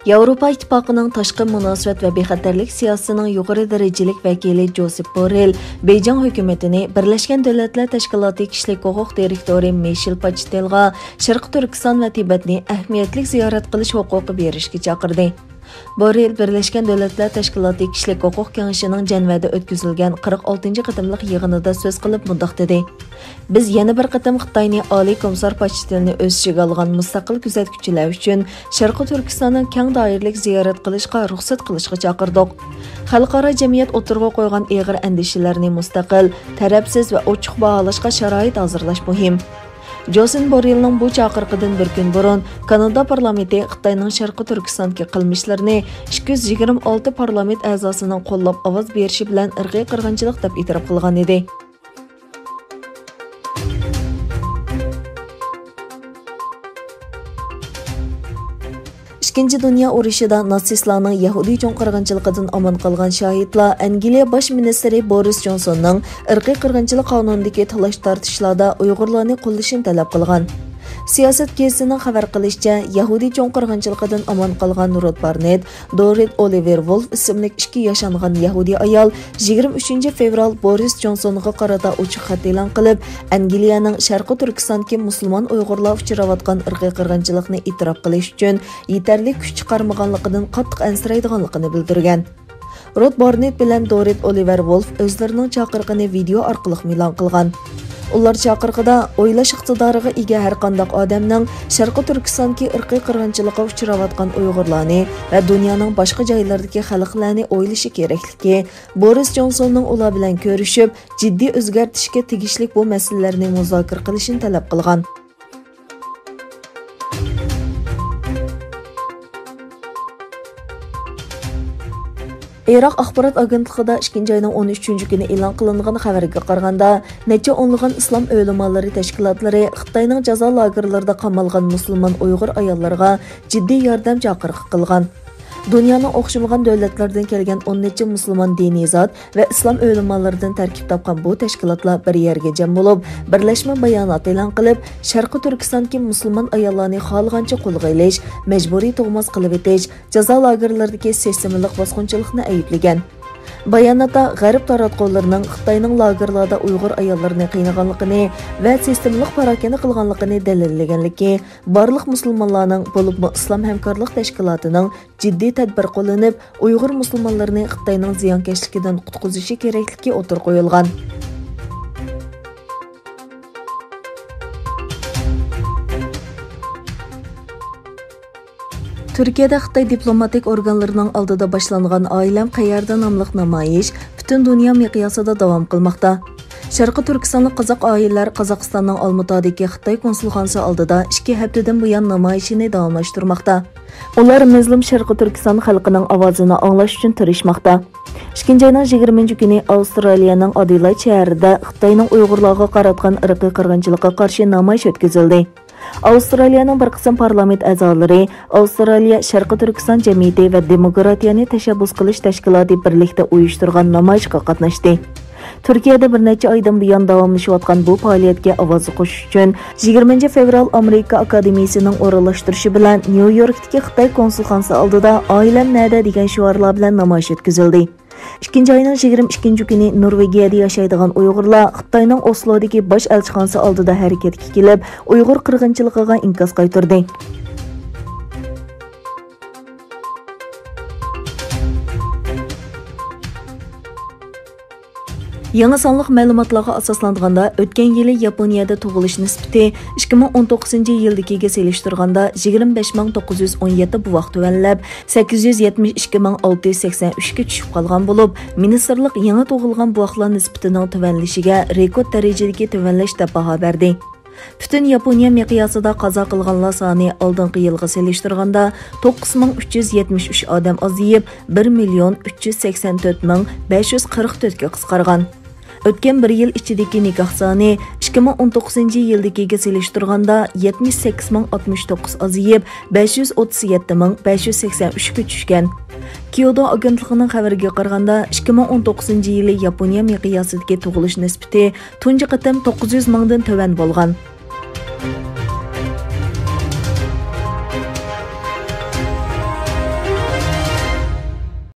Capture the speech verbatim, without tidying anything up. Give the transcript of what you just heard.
ياۋروپا ئىتتىپاقىنىڭ تاشقى مۇناسىۋەت ۋە بىخەتەرلىك سىياسىتىنىڭ يۇقىرى دەرىجىلىك ۋەكىلى جوسېپ بوررېل بېيجىڭ ھۆكۈمىتىنى بىرلەشكەن دۆلەتلەر تەشكىلاتى كىشىلىك ھوقۇق دىرېكتورى مىشېل پاچتېلغا شەرقىي تۈركىستان ۋە تىبەتنى ئەھمىيەتلىك زىيارەت قىلىش ھوقۇقى بېرىشكە چاقىردى. بوررېل بىرلەشكەن دۆلەتلەر تەشكىلاتى كىشىلىك ھوقۇق كېڭىشىنىڭ جەنۋەدە ئۆتكۈزۈلگەن قىرىق ئالتىنچى قېتىملىق يىغىنىدا سۆز قىلىپ مۇنداق دېدى: بىز يەنە بىر قېتىم خىتاينى ئالىي كومىسسار پاچتېلنى ئۆز ئىچىگە ئالغان مۇستەقىل كۆزەتكۈچىلەر ئۈچۈن شەرقىي تۈركىستاننىڭ كەڭ دائىرىلىك زىيارەت قىلىشقا رۇخسەت قىلىشقا چاقىردۇق. خەلقئارا جەمئىيەت ئوتتۇرىغا قويغان ئېغىر ئەندىشىلەرنى مۇستەقىل، تەرەپسىز ۋە ئوچۇق باھالاشقا شارائىت ھازىرلاش مۇھىم. جوسېپ بوررېلنىڭ بۇ چاقىرىقىدىن بىر كۈن بۇرۇن، كانادا پارلامېنتى خىتاينىڭ شەرقىي تۈركىستاندىكى قىلمىشلىرىنى ئىككى يۈز يىگىرمە ئالتە پارلامېنت ئەزاسىنىڭ قوللاپ ئاۋاز بېرىشى بىلەن ئىرقىي قىرغىنچىلىق دەپ ئېتىراپ قىلغان ئىدى. ئىككىنچى دۇنيا ئۇرۇشىدا ناتسىستلارنىڭ يەھۇدىي چوڭ قىرغىنچىلىقىدىن ئامان قالغان شاھىتلار ئەنگلىيە باش مىنىستىرى بورىس جونسوننىڭ ئىرقىي قىرغىنچىلىق قانۇنىدىكى تالاش-تارتىشلاردا ئۇيغۇرلارنى قوللىشىنى تەلەپ قىلغان. سىياسەت گېزىتىنىڭ خەۋەر قىلىشىچە، يەھۇدىي چوڭ قىرغىنچىلىقىدىن ئامان قالغان رود بارنېت، دورىت ئولىۋېر ۋولف ئىسىملىك ئىككى ياشانغان يەھۇدىي ئايال يىگىرمە ئۈچىنچى فېۋرال بورىس جونسونغا قارىتا ئوچۇق خەت ئېلان قىلىپ، ئەنگلىيەنىڭ شەرقىي تۈركىستاندىكى مۇسۇلمان ئۇيغۇرلار ئۇچراۋاتقان ئىرقىي قىرغىنچىلىقنى ئېتىراپ قىلىش ئۈچۈن يېتەرلىك كۈچ چىقارمىغانلىقىدىن قاتتىق ئەنسىرەيدىغانلىقىنى بىلدۈرگەن. رود بارنېت بىلەن دورىت ئولىۋېر ۋولف ئۆزلىرىنىڭ چاقىرىقىنى ۋىدېئو ئارقىلىق ئېلان قىلغان. ئۇلار چاقىرىقىدا ئويلاش ئىقتىدارىغا ئىگە ھەر قانداق ئادەمنىڭ شەرقىي تۈركىستاندىكى ئىرقىي قىرغىنچىلىققا ئۇچراۋاتقان ئۇيغۇرلارنى ۋە دۇنيانىڭ باشقا جايلىرىدىكى خەلقلەرنى ئويلىشى كېرەكلىكى، بورىس جونسوننىڭ ئۇلار بىلەن كۆرۈشۈپ، جىددىي ئۆزگەرتىشكە تېگىشلىك بۇ مەسىلىلەرنى مۇزاكىرە قىلىشىنى تەلەپ قىلغان. ئىراق ئاخبارات ئاگېنتلىقىدا ئىككىنچى ئاينىڭ ئون ئۈچىنچى كۈنى ئېلان قىلىنغان خەۋەرگە قارىغاندا، نەچچە ئونلىغان ئىسلام ئۆلىمالىرى تەشكىلاتلىرى خىتاينىڭ جازا لاگېرلىرىدا قامالغان مۇسۇلمان ئۇيغۇر ئاياللىرىغا جىددىي ياردەم چاقىرىقى قىلغان. دۇنيانىڭ ئوخشىمىغان دۆلەتلىرىدىن كەلگەن ئون نەچچە مۇسۇلمان دىنىي زات ۋە ئىسلام ئۆلىمالىرىدىن تەركىب تاپقان بۇ تەشكىلاتلار بىر يەرگە جەم بولۇپ، بىرلەشمە بايانات ئېلان قىلىپ، شەرقىي تۈركىستاندىكى مۇسۇلمان ئاياللارنى خالىغانچە قولغا ئېلىش، مەجبۇرىي تۇغماس قىلىۋېتىش، جازا لاگېرلىرىدىكى سىستېمىلىق باسقۇنچىلىقنى ئەيىبلىگەن. باياناتتا غەرب تاراتقۇلىرىنىڭ خىتاينىڭ لاگېرلاردا ئۇيغۇر ئاياللىرىنى قىينىغانلىقىنى ۋە سىستېمىلىق پاراكەندە قىلغانلىقىنى دەلىللىگەنلىكى، بارلىق مۇسۇلمانلارنىڭ، بولۇپمۇ ئىسلام ھەمكارلىق تەشكىلاتىنىڭ جىددىي تەدبىر قوللىنىپ، ئۇيغۇر مۇسۇلمانلىرىنى خىتاينىڭ زىيانكەشلىكىدىن قۇتقۇزۇشى كېرەكلىكى ئوتتۇرىغا قويۇلغان. تۈركىيەدە خىتاي دىپلوماتىك ئورگانلىرىنىڭ ئالدىدا باشلانغان ئائىلەم قەيەردە ناملىق نامايىش پۈتۈن دۇنيا مىقياسىدا داۋام قىلماقتا. شەرقىي تۈركىستانلىق قازاق ئائىلىلەر قازاقىستاننىڭ ئالمۇتادىكى خىتاي كونسۇلخانىسى ئالدىدا ئىككى ھەپتىدىن بۇيان نامايىشىنى داۋاملاشتۇرماقتا. ئۇلار مەزلۇم شەرقىي تۈركىستان خەلقىنىڭ ئاۋازىنى ئاڭلاش ئۈچۈن تىرىشماقتا. ئىككىنچى ئاينىڭ يىگىرمىنچى كۈنى ئاۋسترالىيەنىڭ ئادېلايد شەھىرىدە خىتاينىڭ ئۇيغۇرلارغا قاراتقان ئىرقىي قىرغىنچىلىققا قارشى نامايىش ئۆتكۈزۈلدى. ئاۋسترالىيەنىڭ بىر قىسىم پارلامېنت ئەزالىرى ئاۋسترالىيە شەرقىي تۈركىستان جەمئىيىتى ۋە دېموكراتىيەنى تەشەببۇس قىلىش تەشكىلاتى بىرلىكتە ئۇيۇشتۇرغان نامايىشقا قاتناشتى. تۈركىيەدە بىر نەچچە ئايدىن بۇيان داۋاملىشىۋاتقان بۇ پائالىيەتكە ئاۋاز قوشۇش ئۈچۈن، يىگىرمىنچى فېۋرال ئامېرىكا ئاكادېمىيىسىنىڭ ئورۇنلاشتۇرۇشى بىلەن نيۇ يوركتىكى خىتاي كونسۇلخانىسى ئالدىدا «ئائىلەم نەدە؟» دېگەن شوئارلار بىلەن نامايىش ئۆتكۈزۈلدى. ئىككىنچى ئاينىڭ يىگىرمە ئىككىنچى كۈنى نورۋېگىيەدە ياشايدىغان ئۇيغۇرلار خىتاينىڭ ئوسلودىكى باش ئەلچىخانىسى ئالدىدا ھەرىكەتكە كېلىپ، ئۇيغۇر قىرغىنچىلىقىغا ئىنكاس قايتۇردى. يېڭى سانلىق مەلۇماتلارغا ئاساسلانغاندا، ئۆتكەن يىلى ياپونىيەدە تۇغۇلۇش نىسبىتى ئىككى مىڭ ئون توققۇزىنچى يىلدىكىگە سېلىشتۇرغاندا يىگىرمە بەش مىڭ توققۇز يۈز ئون يەتتە بوۋاق تۆۋەنلەپ، سەككىز يۈز يەتمىش ئىككى مىڭ ئالتە يۈز سەكسەن ئۈچكە چۈشۈپ قالغان بولۇپ، مىنىستىرلىق يېڭى تۇغۇلغان بوۋاقلار نىسبىتىنىڭ تۆۋەنلىشىگە رېكورت دەرىجىدىكى تۆۋەنلەش دەپ باھا بەردى. پۈتۈن ياپونىيە مىقياسىدا قازا قىلغانلار سانى ئالدىنقى يىلغا سېلىشتۇرغاندا توققۇز مىڭ ئۈچ يۈز يەتمىش ئۈچ ئادەم ئازىيىپ، بىر مىليون ئۈچ يۈز سەكسەن تۆت مىڭ بەش يۈز قىرىق تۆتكە قىسقارغان. ئۆتكەن بىر يىل ئىچىدىكى نىكاھ سانى ئىككى مىڭ ئون توققۇزىنچى يىلدىكىگە سېلىشتۇرغاندا يەتمىش سەككىز مىڭ ئاتمىش توققۇز ئازىيىپ، بەش يۈز ئوتتۇز يەتتە مىڭ بەش يۈز سەكسەن ئۈچكە چۈشكەن. كيودو ئاگېنتلىقىنىڭ خەۋىرىگە قارىغاندا، ئىككى مىڭ ئون توققۇزىنچى يىلى ياپونىيە مىقياسىدىكى تۇغۇلۇش نىسبىتى تۇنجى قېتىم توققۇز يۈز مىڭدىن تۆۋەن بولغان.